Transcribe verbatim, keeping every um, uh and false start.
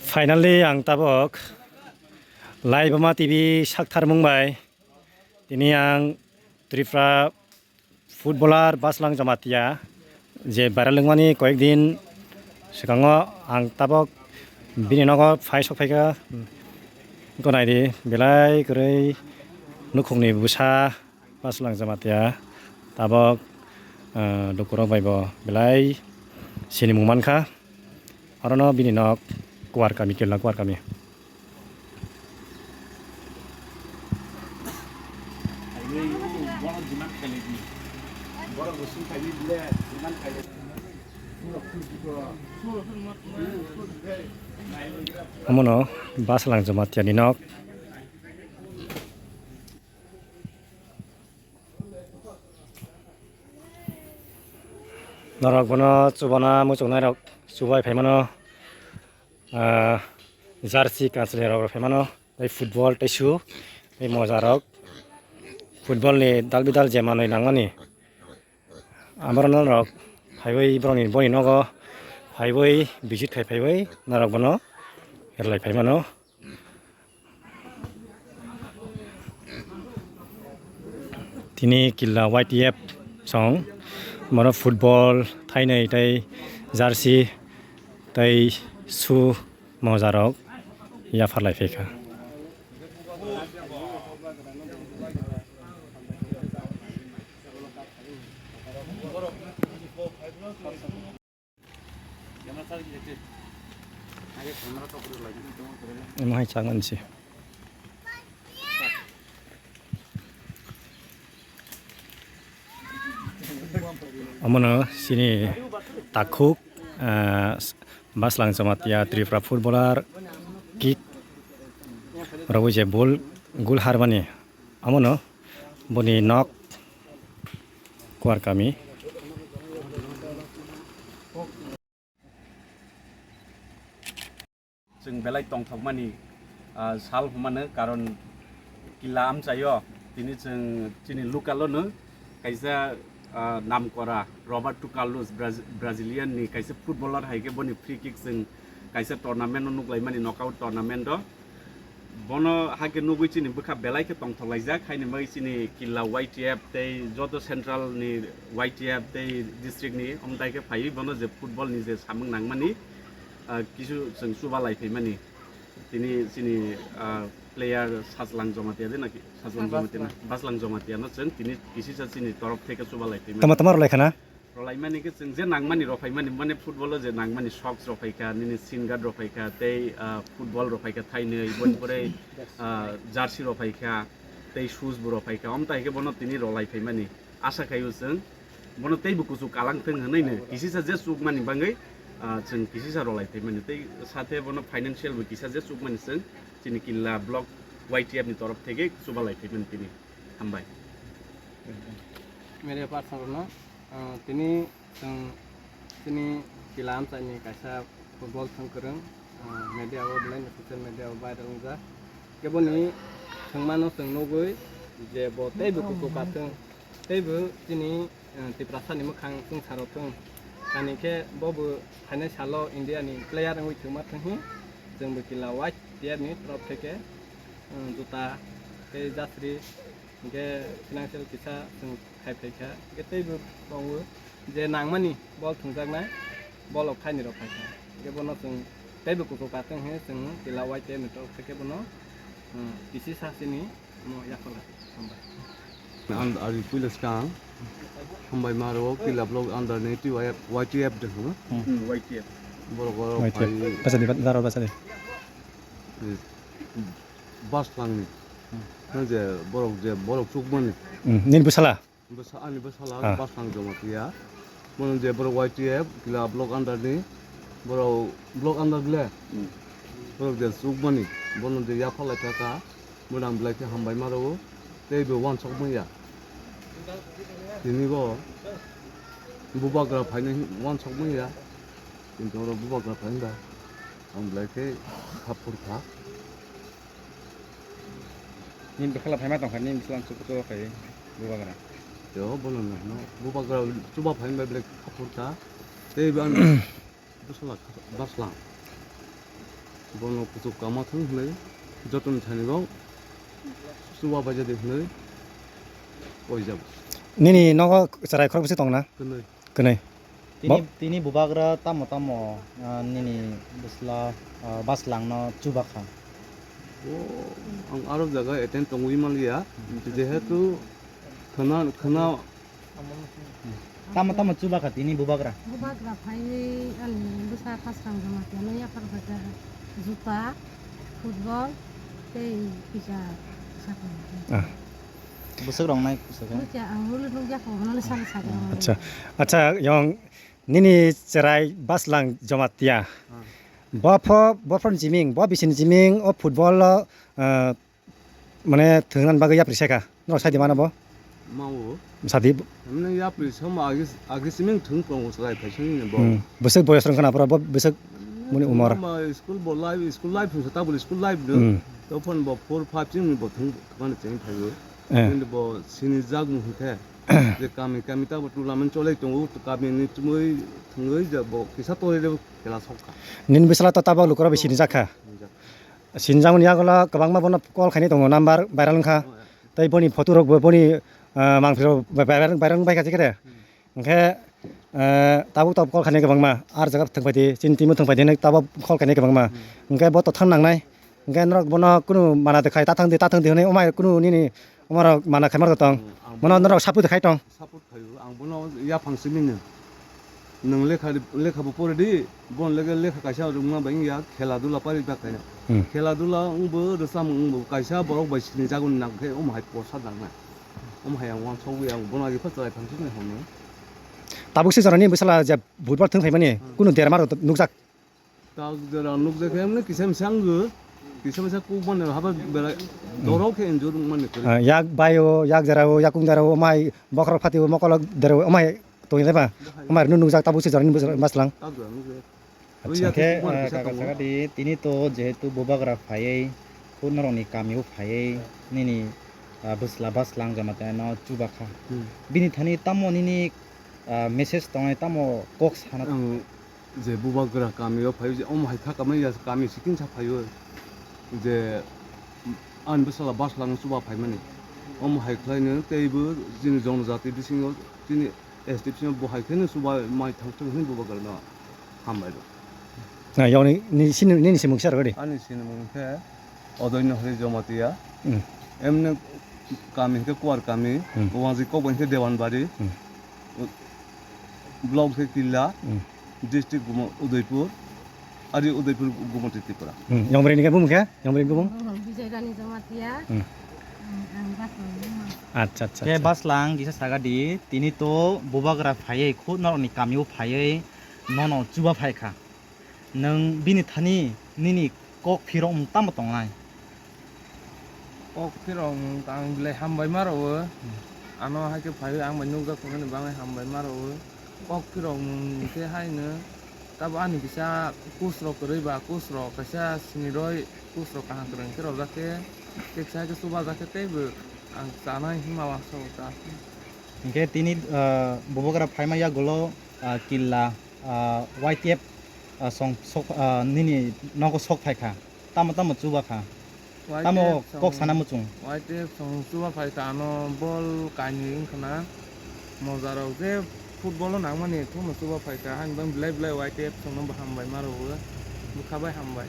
Finally, ang tabok Laibuma T V sakthar mung bai tini ang Tripura footballer Baslang Jamatia je viral wngmani koyek din swkango ang tabok bini nogo phai sok phaikha. Gonai di belai kwrwi nukhungni bwsa Baslang Jamatia tabok, ah, lukurok bai bo belai sinimung mankha. Orono bini nok Kuar kami, Killa Kuar kami. Omono Baslang Jamatia ni nok. Norok bono chubana muchungnai rok chubai phaimano, ah, jersey kanchwlwi rok phaimano, tei football tei shoe tei moja rok, football ni dal bidal je manwi nangmani amoro norok phaiwi borokni boni nogo phaiwi visit khai phaiwi norok bono rwlai phaimano. Tini Killa Y T F song, moro football thainwi tei jersey tei shoe moja rok yapharlai phaikha. Omo hai chak mansi. Omono sini takhuk, ah, Baslang Jamatia Tripura footballer kick rwui je bol gul harmani. Omono boni nok Kuar kami. Chwng belai tongthokmani, ah, sal hwnmano, karon Killa amchaio tini chwng chini local-o no kaisa, ah, namkora Roberto Carlos, Braz-, Brazilian ni kaisa footballer hai khe boni free kick chwng kaisa tournament-o nuklaimani, knockout tournament-o. Bono hakhe nugwi chini bwkha belai khe tongthok laijak, haini bagwi chini Killa Y T F tei joto central ni Y T F tei district ni, omtai khe phaiwi bono je football ni je samung nangmani, ah, kisu chwng chuba lai phaimani. Tini chini, ah, player Sajlang Jamatia de naki? Sajlang Jamatia na? Baslang Jamatia no chwng tini kisisa chini torof theke chuba lai phaimani. Tama tama rwlai khana? Rwlaimani khe chwng je nangmani rwphaimani, mane football-o je nangmani socks rwphaikha, nini shin guard rwphaikha, tei, ah, football rwphaikha thainwi, boni pore, ah, jersey rwphaikha, tei shoes bo rwphaikha, omtai khe bono tini rwlai phaimani. Asa khaio chwng bono teibo kuchuk kalang thwng hwnwi no kisisa je chukmani bagwi, ah, chwng kisisa rwlai phaimani, tei sathe bono financial bo kisa je chukmani chwng chini Killa block Y T F ni torof theke chuba lai phaimani tini. Hambai. Media person rokno, ah, tini chwng chini Killa amchaini kaisa football thwng kwrwng, ah, media o belai no social media o viral wngjak. Keboni thwngmano chwng nugwi je bo teibo kuchuk kathwng, teibo chini, ah, Tiprasani mwkhang chwngsaro thwng. Ani khe bobo phainai salo India ni player wngwi thwngma thwnghi, chwngbo Killa Y T F ni torof theke, ah, juta tei jasri. Hingke financial kisa chwng khai phaikha, hingke teibo tongo je nangmani bol thwngjaknai, bol rok thaini rok phaikha, hingke bono chwng teibo kuchuk kathwng hwnwi chwng Killa Y T F ni torof theke bono, um, kisi sa chini omo yaphar lai. Hambai. Ang ari puila swkang hambai ma rwo Killa block under ni T Y F, Y T F de hwngo. Hmm. Hmm, Y T F. Borok oro Y T F. Phai. Bachadi, ba-, daro bachadi. Bas langni. Hmm. Nang je borok je borok chukmani. Hmm, nini bwsala? Bwsa-, ani bwsala. Ah. Bas lang joma tiya. Bono je borok Y T F, Killa block under ni. Borok block under le. Hmm. Borok je chukmani. Bono je yapha lai thaka. Mwnang belai khe hambai ma rwo. Tei bo wansok manya. Tini bo bubagra phainai wansok manya. Kintu oro bubagra phainai ba. Ang belai khe kha phur kha. Nini bwsala phaima tongkha, nini bwsala ang chubachu khaio, bubagra. Teo, bono nahno, bubagra chuba phaima bai belai kha phur kha. Tei bo ang bwsala kha, bwsala. Bono kuchuk kama thang hwnwi, joto ni thani bo chuba bai jadi hwnwi poijak. Nini nogo chwrai khorokbwswk tongna? Kwnwi. Kwnwi. Tini, bo- tini bubagra tamo tamo, ah, nini bwsla, ah, bwslangno chuba kha. O, ang aro jaga attend tongwi manliya, jehetu khna, khna Tamo tamo chuba kha tini bubagra? Bubagra phaiwi ani bwsa Khasrang Jamatia no yaphar kha juta, football tei kisa sakni. Ah. Bwswk rok nai kisa khe? Bwsa ang nuli nukya kho, hwnwi sal sakni. Acha, acha, yong nini chwrai Bwslang Jamatia. Ah. Bo pho, bo pho ni jiming, bo bisini jiming o football o, ah, Mane thwngna bagwi yapri sai kha. Norok sai di mano bo? Mawo. Sadi. Mane yapri sama agi, agi siming thwng tongo chwrai phaisani bo. Hmm. Bwswk boyos rwng khna pura bo bwswk muni umor. Ma school bo life, school life sa tabul school life do. Hmm. Tophon bo four five chini bo thwng mane cheng phaio. Eh. Nini bo sini jak mu hwnkhe. Je kami kami ta bo tournament cholai tongo, kami ni chumui thwngwi je bo kisa tolai de khela sok kha. Nini bwsala to tabok lukurok bai sini jak kha. Sinijak. Sinijak mani yagulo kwbangma bono call khainai tongo, number viral wngkha. Oh, yeah. Tei boni photo rok bo boni, ah, mangphi rok viral, viral wngbaikha se khe de. Hmm. Hwnkhe, ah, tabuk tabuk call khainai kwbangma, ar jaga thwngphaidi, chini team o thwngphaidi hinwi tabuk call khainai kwbangma. Hmm. Hwnkhe bo to thang nangnai. Hwnkhe norok bono kunu mana de khai, ta thang di, ta thang di hinwi omai kunu nini omarok mana khai mar tong. Hmm, ang bono norok support khai tong. Support khaio, ang bono yaphang simi no. Nwng lekha, lekha bo pore di, bon lege lekha kaisa rwngma bai wngya, khela dula pari ta khaina. Hmm. Khela dula wngbo, rwchapmung wngbo, kaisa borok bai sini jagoni nang khe omo hai posa dangna. Omo hai ang wansok wi ang bono agi pha chwrai phang sini hamno. Tabuk se jorani bwsala je budbar thwng phaimani, hmm, kunu derma rok nukjak. Tabuk jora nukjak khe emne kisa misa wngkha, kisa misa kuk mane haba belai dorok khe injure wngmani kwrwi. Ah, yak bai o, yak jera o, yakung jera o, omai bokhorok phati o, mokolo dera o, omai tongwi jeba, omai rwno nukjak tabuk se jorani bwsla-, bwslang. Tabuk jora nukjak. Acha. Hwnkhe, kuk mane ah, kisa kaka tongo. Sakadi, tini to jehetu bubagra phaiwi, khud norokni kamio phaiwi, nini, ah, bwsla bwslang jama tei no chuba kha. Hmm. Bini thani tamo nini, ah, message tongnai, tamo kok sana? Ang je bubagra kamio phai je omo hai kha kamai ya kami sikin sa phaio je ani bwsala bwslang chuba phaimani omo hai khlaino teibo chini jonojati bisingo chini S T bisingo bo hai khaino chuba mai thang thang hwnwi bubagrano hambai rw. Na yoni ni sini, nini simung sar gadi. Ani sinimung khe Odoino Hari Jamatia. Hmm. Emne kami hwnkhe Kuar kami, hmm, Wangji kok bai hwnkhe Dewanbari, hmm, block hwnkhe Killa, hmm, district Gumo-, Udaipur, ari Udaipur Gumoti Tripura. Hmm. Yongbreni khe bumung khe? Yongbreni bumung? Bumung Bijay Rani Jamatia. Hmm. Hmm, ang Baslang bumung. Acha, acha, acha. Khe Baslang kisa saga di, tini to bubagra phaiwi khud norokni kamio phaiwi nono chuba phai kha. Nwng bini thani nini kok phirokmung tamo tongnai? Kok phirokmung ang belai hambai ma rwo. Hmm. Ano hai khe phaiwi ang bai nukjak tongnani bagwi hambai ma rwo. Kok phirokmung khe haino tabo ani kisa coach rok kwrwi ba coach rok kaisa siniroi coach rok kaham kwrwng khe rwjak khe tei kisa hai khe chubajak khe teibo ang chanai hima uansukha. Hinkhe tini, ah, bubagra phaima yagulo, ah, Killa, ah, Y T F, ah, song sok, ah, nini nogo sok phai kha. Tamo tamo chuba kha. Tamo Y T F kok song, sana muchung. Y T F song chuba phai kha, ano bol kainwi wng khna. Moja rok je football o nangmani thokno chuba phai kha. Haini bagwi belai belai Y T F song no bo hambai ma rwo. Bwkha bai hambai.